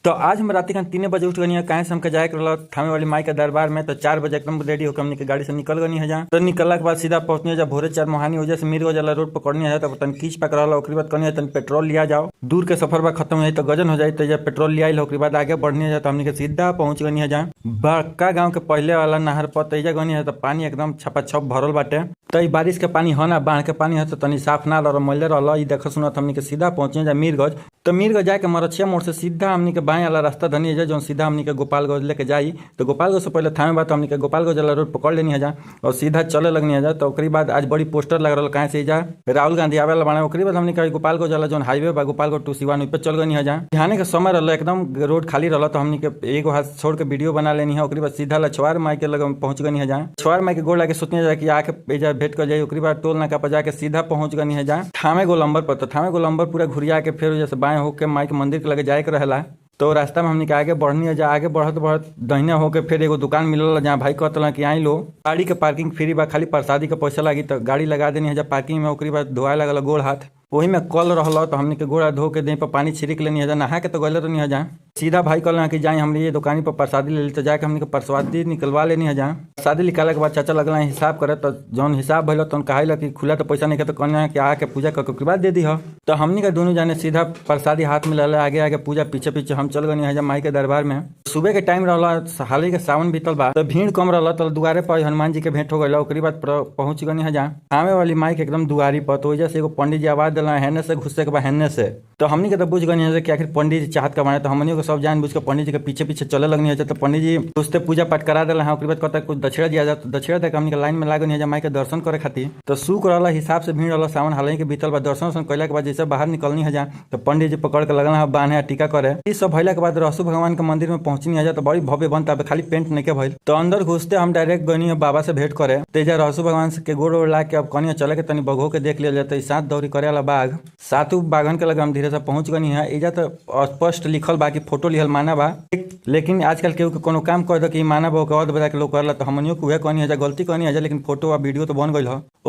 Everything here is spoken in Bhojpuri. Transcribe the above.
तो आज हम रात के 3 बजे उठ गनी है, काहे से हमके जाए के रहल थामे वाली माई के दरबार में। तो 4 बजे एकदम रेडी होकर हमनी के गाड़ी से निकल गनी है। जहाँ तो निकलला के बाद सीधा पहुंचनी है भोरे चार मोहानी, वजह से मीरगंज वाला रोड पकड़नी है। तो तन कीच पकड़ रहल, ओकरी बाद कनी है तन पेट्रोल लिया जाओ, दूर के सफर बा, खत्म हो जाए तो गजन हो जाए। तो जब पेट्रोल लिया आइल, ओकरी बाद आगे बढ़नी है। तो हमनी के सीधा पहुंच गनी है जहाँ बड़का गांव के पहले वाला नहर पर। तेजा गनी है तो पानी एकदम छपाछप भरल बाटे। तो ई बारिश के पानी हो ना, बाढ़ के पानी है, तो तनी साफ ना रह, मैले रहल। ई देख सुनत हमनी के सीधा पहुंचे जा मीरगंज। तो मीरगंज जाके मरछिया मोड़ से सीधा हमनी के बाएं वाला रास्ता धनी है, जौन सीधा हमनी के गोपालगंज लेके जाई। तो गोपालगंज से पहले थामे बा, तो हमनी के गोपालगंज वाला रोड पकड़ लेनी है जा और सीधा चले लगनी है जा। तो ओकरी बाद आज बड़ी पोस्टर लग रहल, काहे से जा राहुल गांधी आवे वाला बाड़े। ओकरी बाद हमनी के गोपालगंज वाला जौन हाईवे बा, गोपालगंज टू सिवान, ओइ पे चल गनी है जा। बिहाने के समय रहल, एकदम रोड खाली रहल, तो हमनी के एगो हाथ छोड़ के वीडियो बना लेनी है। ओकरी बाद सीधा लछवार माई के लगे पहुंच गनी है जा। लछवार माई के गोड़ लाके सोचने जा कि आके एजा भेंट कर जाई। ओकरी बाद टोल नाका पर जाके सीधा पहुंच गनी है जा थामे गोलंबर पर। तो थामे गोलंबर पूरा घुरिया के फिर जैसे बाएं होके माई के मंदिर के लगे जाए के रहेला। तो रास्ता में हमनी के आगे बढ़नी है जा। आगे बढ़त बढ़त दहिने होके फिर एगो दुकान मिलल, जहाँ भाई कहत कि आई लो, गाड़ी के पार्किंग फ्री बा, खाली प्रसादी के पैसा लागी। तो गाड़ी लगा देनी है जा पार्किंग में। ओकरी बाद धोआए लगल गोड़ हाथ, वही में कल रहल, तो हमनी के गोड़ हाथ धो के देह पर पानी छिड़क लेनी है जा। नहा के तो गले रहनी है जा। सीधा भाई कहल कि जाए हमने ये दुकानी पर प्रसादी ले ली। तो जाके हमनी के प्रसादी निकलवा लेनी है जा। प्रसादी निकाले के बाद चाचा लगल हिसाब करे। तो जौन हिसाब भइल तौन कहा कि खुला तो पैसा नहीं, तो कहना कि आके पूजा करके ओकरे बाद दे दी। तो हमनी के दोनों जाने सीधा प्रसादी हाथ में ले, आगे आगे पूजा, पीछे पीछे हम चल गनी है जा माई के दरबार में। सुबह के टाइम रहल, हाल ही के सावन बीतल बा, तो भीड़ कम रहल। तो दुआरे पर हनुमान जी के भेंट हो गइल। ओकरी बाद पहुंच गनी है जा आवे वाली माई के एकदम दुआरी पर। तो वजह से एगो पंडित जी आवाज दिला, हेने से घुसे के बा, हेने से। तो हमनी के तो बुझ गनी है कि आखिर पंडित जी चाहत का बाने। तो हमनी के सब जान बुझ के पंडित जी के पीछे पीछे चले लगनी है। तो पंडित जी घुसते पूजा पाठ करा दिला है। ओकरी बाद कहता कुछ दक्षिणा दिया जा। तो दक्षिणा दे के हमनी के लाइन में लागनी है माई के दर्शन करे खातिर। तो सुख रहला हिसाब से भीड़ रहला, सावन हाल ही के बीतल बा। दर्शन वर्शन कैला के बाद जैसे बाहर निकलनी है जा, तो पंडित जी पकड़ के लगल है बांधे टीका करे। ई सब भइला के बाद रहसु भगवान के मंदिर में पहुंचनी है जा। तो बड़ी भव्य बनता, खाली पेंट नहीं के भइल। तो अंदर घुसते हम डायरेक्ट गनी है बाबा से भेंट करे। तेजा रहसु भगवान के गोड़ ओड़ ला के अब कनिया चले के तनी बघो के देख लिया जाता। सात दौरी करे वाला बाघ, सातु बाघन के लगे हम धीरे से पहुंच गनी है। एजा तो स्पष्ट लिखल बा कि फोटो लिहल माना बा, लेकिन आजकल केहू के कोनो काम कह दो कि माना बा, ओके बता के लोग करला। तो हमनियो के उहे कहनी है जा, गलती कहनी है जा, लेकिन फोटो आ वीडियो तो बन गइल ह।